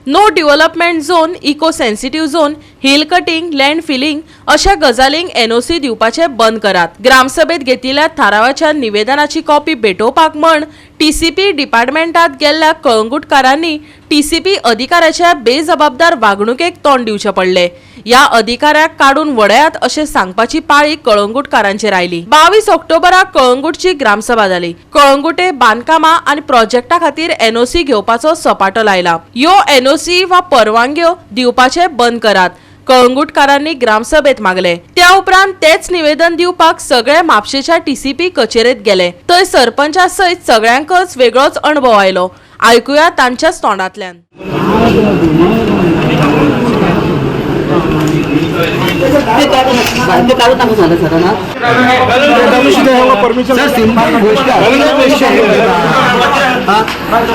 No development zone, eco sensitive zone, hill cutting, land filling अशा गजालींक NOC दिवपाचें बंद करात. ग्रामसभेत घेतिल्ल्या थारावाच्या निवेदनाची कॉपी भेटोवपाक म्हण टीसीपी डिपार्टमेंटात गेल्ल्या कळंगूटकारांनी टीसीपी अधिकाऱ्याच्या बेजबाबदार वागणुकेक तोंड दिवचें पडलें. ह्या अधिकाऱ्याक काडून वडयात अशें सांगपाची पाळी कळंगूटकारांचेर आयली. 22 ऑक्टोबराक कळंगूटची ग्रामसभा जाली. कळंगूटे बांदकामां आनी प्रोजेक्टा खातीर एनओसी घेवपाचो सपाटो लायला. ह्यो एनओसी वा परवानग्यो दिवपाचे बंद करात, कळंगूटकारांनी ग्रामसभेत मागले. त्या उपरांत तेच निवेदन दिवपाक सगळे म्हापशेच्या टीसीपी कचेरेत गेले. थंय सरपंचा सयत सगळ्यांकच वेगळोच अणभव आयलो. आयकुया तांच्याच तोंडांतल्यान. ते काढून टाकू झालं सर ना. सर, सिंपल गोष्ट आहे.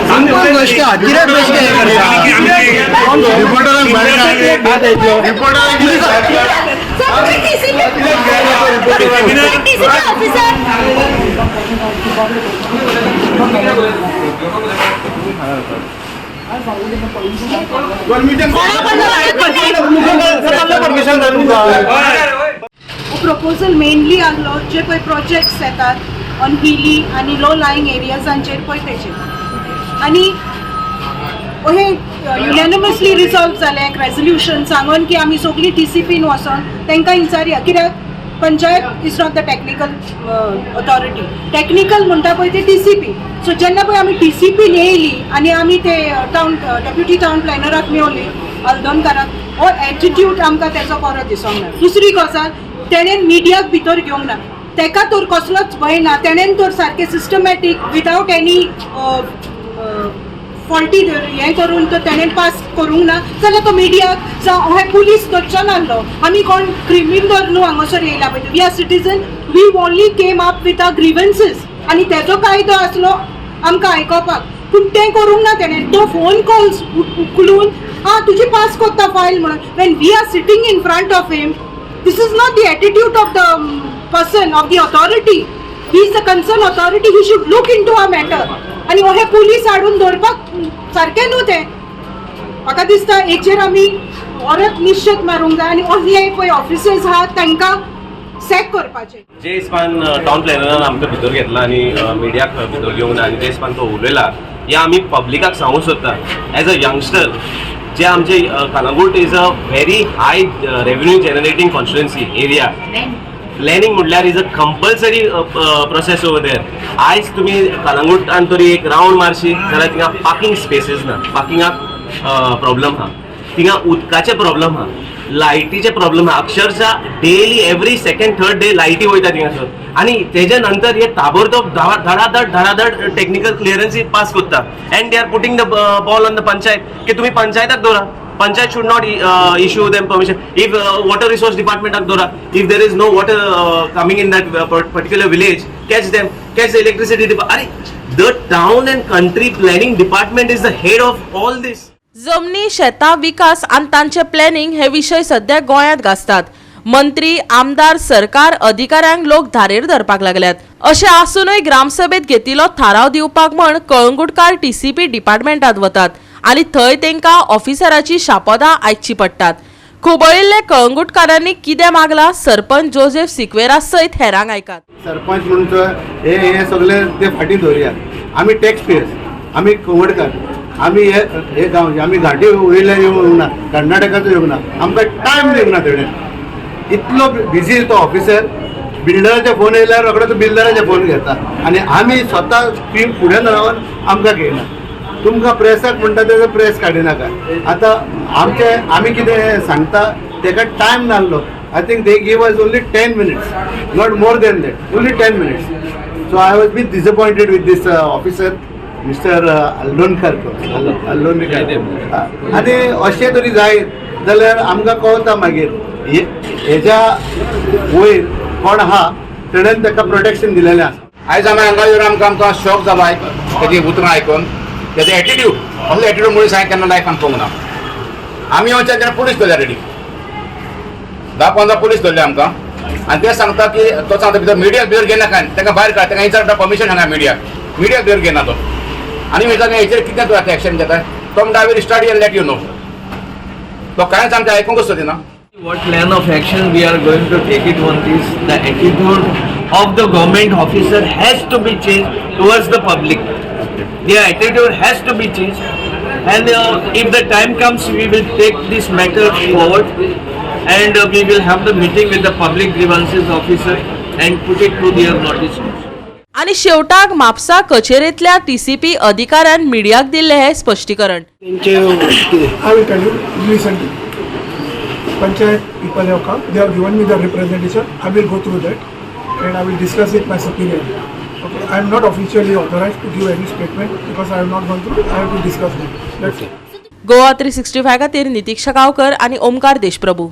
सिंपल गोष्ट आहे. कित्याक बेश्टे हें करता? रिपोर्टरांक भायर, रिपोर्टरांक. Sir, TCP officer. Permission permission. Proposal mainly आहलो जे पळय प्रोजेक्ट्स येतात ऑन हिली आनी लो लाईंग एरियाजांचेर पळय तेजेर आनी हे युनॅनिमसली रिजॉल्व जालें एक रेजोल्युशन सांगून की आमी सगळीं टी सी पीन वचोन तांकां विचारया, कित्याक panchayat is not the technical authority. Technical म्हणटा पळय ते टी सी पी. सो जेन्ना पळय आमी टी सी पीन येयली आनी आमी ते टावन डेप्युटी टावन प्लॅनराक मेवली, हल्दोणकाराक, हो एटिट्यूड आमकां तेजो बरो दिसोंक ना. दुसरी गजाल, तेणेन मिडियाक भितर घेवंक ना. तेका तर कसलोच भंय ना. तेणेन तर सारकें सिस्टमॅटीक विदावट एनी फॉल्टी हें करून तर तेणेन पास करूंक ना जाल्यार तो मिडियाक जावं हे पुलीस धरचो नासलो. आमी कोण क्रिमिनल न्हू हांगासर येयला पळय. We are citizen, we only came up with our grievances आनी तेजो कायदो आसलो आमकां आयकोपाक, पूण तें करूंक ना तेणें. तो फोन कॉल्स उखलून आं तुजी पास कोत्ता फायल म्हणून, when we are sitting in front of him. This is not the attitude of the person of the authority. He is the concern authority, he should look into our matter. आनी हे police हाडून दवरपाक सारकें न्हू तें. म्हाका दिसता हेचेर आमी परत निशेध मारूंक जाय आनी हे पळय ऑफिसर्स आहात तांकां सॅक करपाचें. जे हिसपान टावन प्लॅनरान आमकां भितर घेतला आनी मिडियाक भितर घेवंक ना आनी जे हिसपान तो उलयला, हे आमी पब्लिकाक सांगूंक सोदता एज अ यंगस्टर, जे आमचे Calangute is a very high revenue generating constituency area. Planning म्हटल्यार is a compulsory process over there. आयज तुमी कलंगूटान तरी एक रावंड मारशी जाल्यार थिंगा पार्किंग स्पेसीस ना, पार्किंगाक प्रॉब्लम आहा थिंगा, उदकाचे प्रॉब्लम आहा, लायटीचे प्रॉब्लम आहा. अक्षरशः daily every second third day लायटी वयता थिंगासर. आनी तेजे नंतर हे ताबडतोब धडाधड धडाधड टेक्निकल क्लियरन्सी पास करता and they are putting the ball on the panchayat की तुम्ही पंचायताक दवरा, panchayat should not issue them permission. If water resource department दवरा, if there is no water coming in that particular village, catch them, catch the electricity department. अरे, the town and country planning department is the head of all this. जमनी, शेतां विकास आनी तांचे planning हे विशय सध्या गोंयांत गाजतात. मंत्री, आमदार, सरकार, अधिकाऱ्यांक लोक धारेर धरपाक लागल्यात. अशें आसूनय ग्रामसभेत घेतिल्लो थाराव दिवपाक म्हण कळंगूटकार टीसीपी डिपार्टमेंटात वतात आनी थंय तांकां ऑफिसराची शापोदां आयकची पडटात. खुबळिल्ले कळंगूटकारांनी कितें मागला, सरपंच जोसेफ सिक्वेरा सयत हेरांक आयकात. सरपंच म्हणून तो हे हे सगळे ते फाटीं दवरुया. आमी टॅक्स पेयर्स, आमी कवडकार, आमी हे हे गांवचे. आमी घाटी वयल्यान येवंक ना, कर्नाटकाचो येवंक ना. आमकां टायम दिवंक ना तेणें. इतलो बिजी तो ऑफिसर. बिल्डराचे फोन येयल्यार रोखडो तो बिल्डराचे फोन घेता आनी आमी स्वता टीम फुड्यान रावन आमकां घेयना. तुमकां प्रेसाक म्हणटा तेजो प्रेस काडिनाका. आतां आमचे आमी कितें सांगता तेका टायम नासलो. I think they give us only 10 minutes, not more than that, only 10 minutes. So I was bit disappointed with this officer, Mister Aldonkar, Aldonkar. आनी अशें तरी जायत जाल्यार आमकां कळता मागीर हेज्या वयर कोण आहा, तेणेन ताका प्रोटेक्शन दिलेलें आसा. आयज आमी हांगा येवन आमकां आमकां शॉक जालो तेजी उतरां आयकून. तेजो एटिट्यूड, असलो एटिट्यूड मनीस हांवें केन्ना लायफान पळोवंक ना. आमी वचून तेणें पुलीस धरल्या रेडी, 10-15 पुलीस धरले आमकां. आनी ते सांगता की, तो सांगता भितर मिडियाक भितर घेनाका, तांकां भायर काड. तांकां विचारता परमिशन हांगा मिडियाक, मिडियाक भितर घेना तो. आनी विचारता हेचेर कितें तूं आतां एक्शन घेता? तो म्हणटा, "I will start and let you know." तो कांयच आमचें आयकूंकच सोदिना. What plan of action we are going to take it on this? The attitude of the government officer has to be changed towards the public. Their attitude has to be changed. And if the time comes, we will take this matter forward and we will have the meeting with the public grievances officer and put it to their notice. आनी शेवटाक Mapusa कचेरेंतल्या TCP अधिकाऱ्यान मिडियाक दिल्लें हें स्पश्टीकरण. I will tell you, listen to me. Panchayat people have come, they have given me the representation, I will go through that and I will discuss with my superior. Okay, I am not officially authorized to give any statement because I have not gone through, I have to discuss that. That's it. Goa 365 खातीर नितीक्षा गांवकर आनी ओमकार देशप्रभू.